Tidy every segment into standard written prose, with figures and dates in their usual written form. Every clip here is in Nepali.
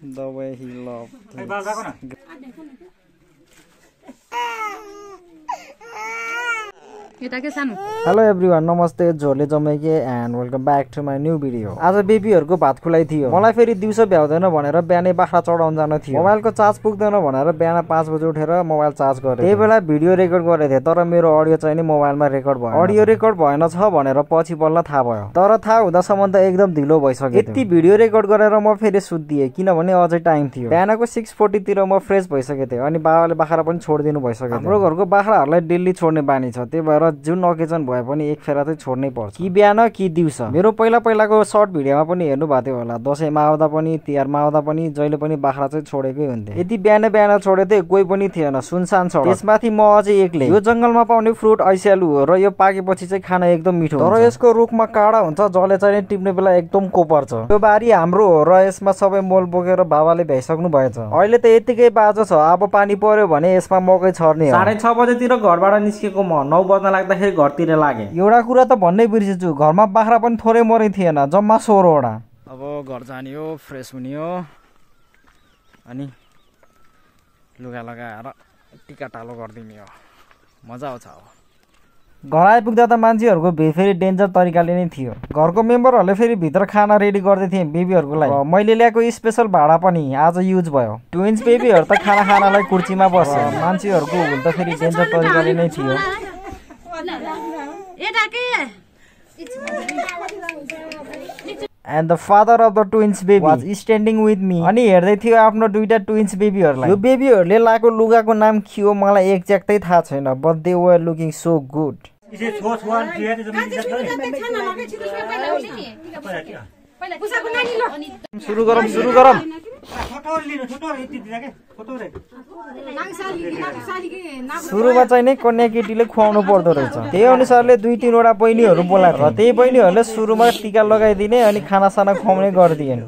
The way he loved things. Hello everyone, नमस्ते झोले जमेके and welcome back to my new video. आज बेबीहरुको भात खुलाइ थियो। मलाई फेरि दिउँसो भ्याउँदैन भनेर बिहानै बाख्रा चढाउन जान थियो। मोबाइलको चार्ज पुग्दैन भनेर बिहान 5 बजे उठेर मोबाइल चार्ज गरे। त्यही बेला भिडियो रेकर्ड गरे थिए तर मेरो अडियो चाहिँ नि मोबाइलमा रेकर्ड भयो। अडियो रेकर्ड भएन छ भनेर पछि बल्ल थाहा भयो। तर थाहा हुँदासम्म त एकदम ढिलो भइसक्यो। यति भिडियो रेकर्ड गरेर म फेरि सुत्दिए किनभने अझै टाइम थियो। बिहानको 6:40 तिर म फ्रेश भइसके थिए अनि बाबाले बाख्रा पनि छोड्दिनु भइसक्यो। हाम्रो घरको बाख्राहरुलाई डेली छोड्ने बानी छ। त्यही भएर जुन ओकेजन भए पनि एक फेरा चाहिँ छोड्नै पर्छ। कि बिहान कि दिउँसो। मेरो पहिलाको सर्ट भिडियोमा पनि हेर्नु भएको थियो होला। दशैंमा आउँदा पनि तिहारमा आउँदा पनि जहिले पनि बाख्रा चाहिँ छोडेकै हुन्थे। यति बिहान छोडे थिए कोही पनि थिएन, सुनसान छ। त्यसमाथि म अझै एक्लै। यो जंगलमा पाउने फ्रुट ऐस्यालु हो र यो पाकेपछि चाहिँ खान एकदम मिठो हुन्छ। तर यसको रुखमा काँडा हुन्छ जसले चाहिँ टिप्ने बेला एकदम कोपर्छ। यो बारी हाम्रो हो र यसमा सबै मोल बोकेर बाबाले भ्याइसक्नु भएछ। अहिले त यतिकै बाजो छ। अब पानी पर्यो भने यसमा मकै छर्ने हो। 6:30 बजेतिर घरबाट निस्केको म 9 बज्न लाग्दाखेरि घरतिर लागे। एउटा कुरा त भन्नै बिर्सेछु, घरमा बाख्रा पनि थोरै मोरै थिएन, जम्मा 16 वटा। अब घर जाने हो, फ्रेस हुने हो अनि लुगा लगाएर टिका टालो गरिदिने हो। मजा आउँछ। अब घर आइपुग्दा त मान्छेहरुको भिड फेरि डेन्जर तरिकाले नै थियो। घरको मेम्बरहरुले फेरि भित्र खाना रेडी गर्दै थिए बेबीहरुको लागि। मैले ल्याएको स्पेशल भाडा पनि आज युज भयो। ट्विन्स बेबीहरु त खानालाई कुर्चीमा बस्छ। मान्छेहरुको हुल त फेरि डेन्जर तरिकाले नै थियो। And the father of the twins baby was standing with me. अनि हेर्दै थियो आफ्नो दुईटा ट्विन्स बेबीहरुलाई। यो बेबीहरुले लाएको लुगाको नाम के हो मलाई एक्ज्याक्टै थाहा छैन, but they were looking so good. सुरु गरौँ। सुरुमा चाहिँ नै कन्या केटीले खुवाउनु पर्दो रहेछ। त्यही अनुसारले 2-3 वटा बहिनीहरु बोलाएर त्यही बहिनीहरुले सुरुमा टीका लगाइदिने अनि खानासाना खुवाउने गर्दिएन।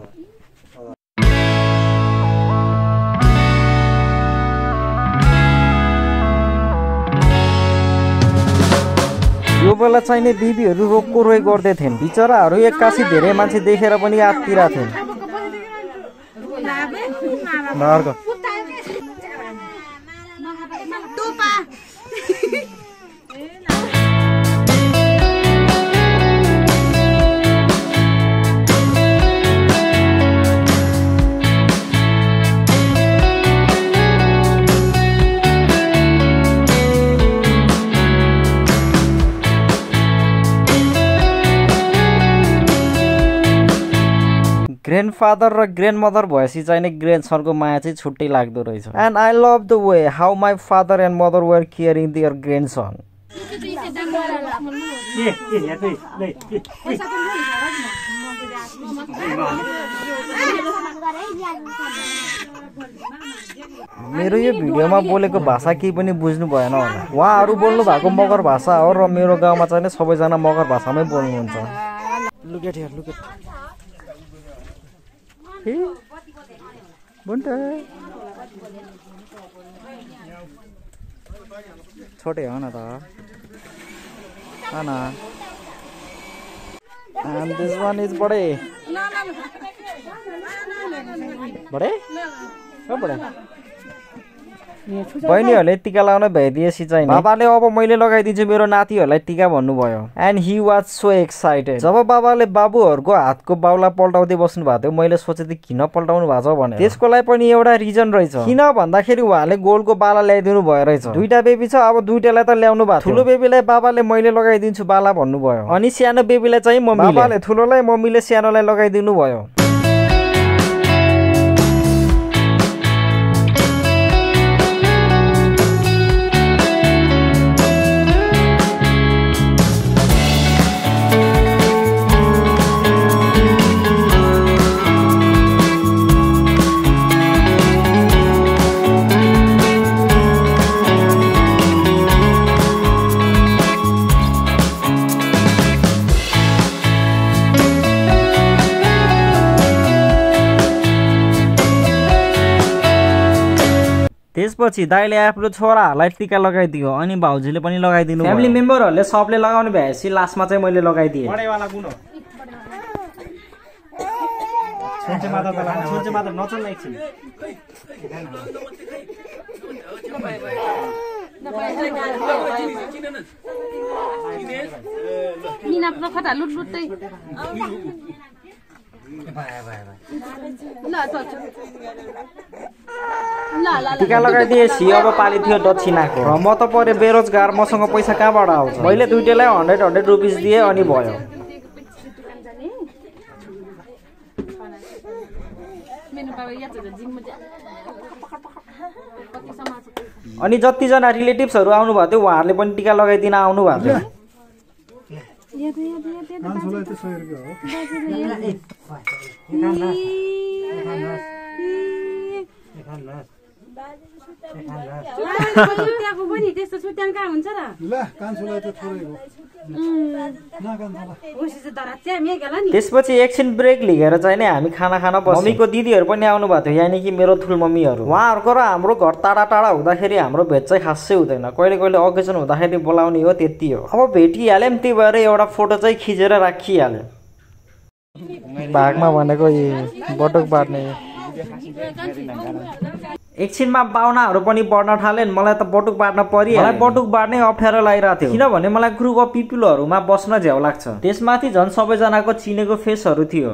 यो बेला चाहिँ नि बेबीहरु रोक्को रोइ गर्दै थिएन। बिचराहरु एक्कासी धेरै मान्छे देखेर पनि आत्तिरा थिए। ग्रैंडफादर र ग्रैंडमदर भएपछि चाहिँ नि ग्रैंडसनको माया चाहिँ छुट्टै लाग्दो रहेछ। And I love the way how my father and mother were caring their grandson. मेरो यो भिडियोमा बोलेको भाषा केही पनि बुझ्नु भएन होला। उहाँहरु बोल्नु भएको मगर भाषा हो र मेरो गाउँमा चाहिँ सबैजना मगर भाषामै बोल्नुहुन्छ। Locate here locate. छोटे हो न त। And this one is बड़े। बड़े? कहाँ बड़े? बहिनीहरुले टीका लाउन भ्याइदिएपछि चाहिँ बाबाले अब मैले लगाइदिन्छु मेरो नातिहरुलाई टीका भन्नुभयो। And he was so excited. जब बाबाले बाबुहरुको हातको बाउला पल्टाउँदै बस्नु भएको थियो मैले सोचे किन पल्टाउनु भएको छ भनेर। त्यसको लागि पनि एउटा रिजन रहेछ। किन भन्दाखेरि उहाँले गोलको बाला ल्याइदिनु भयो रहेछ। दुईटा बेबी छ, अब दुईटालाई त ल्याउनु भएको। ठुलो बेबीलाई बाबाले मैले लगाइदिन्छु बाला भन्नुभयो अनि सानो बेबीलाई चाहिँ मम्मीले। बाबाले ठुलोलाई मम्मीले सानोलाई लगाइदिनु भयो। त्यसपछि दाइले आफ्नो छोराहरुलाई टीका लगाइदियो अनि भाउजूले पनि लगाइदिनु। फ्यामिली मेम्बरहरुले सबले लगाउने भएपछि लास्टमा चाहिँ मैले लगाइदिए। बडेवाला गुण हो। सुन्छ मात्र नचल्न एकछिन मिना प्रखटा लुटलुट्दै टिका लगाइदिएपछि अब पाली थियो दक्षिणाको र म त परे बेरोजगार मसँग पैसा कहाँबाट आउँछ मैले दुईटैलाई 100 रुपिस दिए अनि भयो अनि जतिजना रिलेटिभ्सहरू आउनु भएको थियो उहाँहरूले पनि टिका लगाइदिन आउनु भएको थियो त्यसपछि एकछिन ब्रेक लिएर चाहिँ नि हामी खाना खान बस्यौं मम्मीको दिदीहरू पनि आउनु भएको थियो यानी कि मेरो ठुल मम्मीहरू उहाँहरूको र हाम्रो घर टाढा टाढा हुँदाखेरि हाम्रो भेट चाहिँ खासै हुँदैन कहिले कहिले अकेजन हुँदाखेरि बोलाउने हो त्यति हो अब भेटिहाल्यौँ त्यही भएर एउटा फोटो चाहिँ खिचेर राखिहाल्यो भागमा भनेको बटुक बाट्ने एकछिनमा पाहुनाहरू पनि बढ्न थाले मलाई त बटुक बाट्न परियो मलाई बटुक बाट्नै अप्ठ्यारो लागिरहेको थियो किनभने मलाई ग्रुप अफ पिपलहरूमा बस्न झ्याउ लाग्छ त्यसमाथि झन् सबैजनाको चिनेको फेसहरू थियो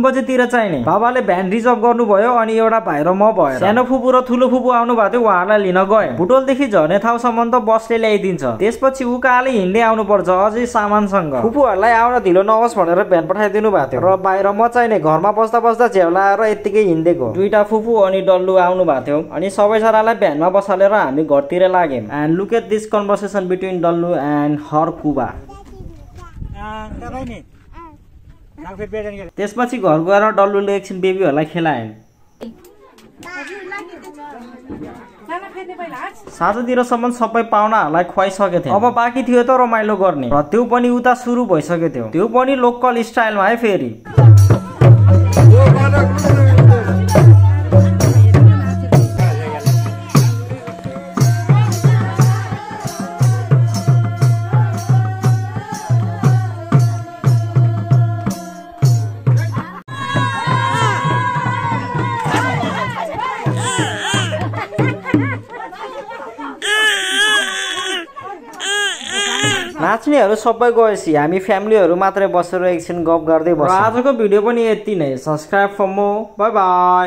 बजेतिर चाहिने बाबाले भ्यान रिजर्भ गर्नुभयो अनि एउटा भाइ र म भयो सानो फुपू र ठुलो फुपू आउनु भएको थियो उहाँहरूलाई लिन गए बुटोलदेखि झर्ने ठाउँसम्म त बसले ल्याइदिन्छ त्यसपछि उकाले हिँड्दै आउनु पर्छ अझै सामानसँग फुपूहरूलाई आउन ढिलो नहोस् भनेर भ्यान पठाइदिनु भएको थियो र बाहिर म चाहिने घरमा बस्दा बस्दा झ्याउ लाएर यत्तिकै हिँड्दैको दुईटा फुपू अनि डल्लु आउनु भएको थियो अनि सबैजनालाई भ्यानमा बसालेर हामी घरतिर लाग्यौं and look at this conversation between Dallu and her कुबा त्यसपछि घर गएर डल्लुले एकछिन बेबीहरूलाई खेलाए साँझतिरसम्म सबै पाहुनाहरूलाई खुवाइसके थियो अब बाँकी थियो त रमाइलो गर्ने र त्यो पनि उता सुरु भइसकेको थियो त्यो पनि लोकल स्टाइलमा है फेरि नाच्नेहरू सबै गएपछि हामी फ्यामिलीहरू मात्रै बसेर एकछिन गफ गर्दै बस्यौं आजको भिडियो पनि यति नै subscribe for more bye by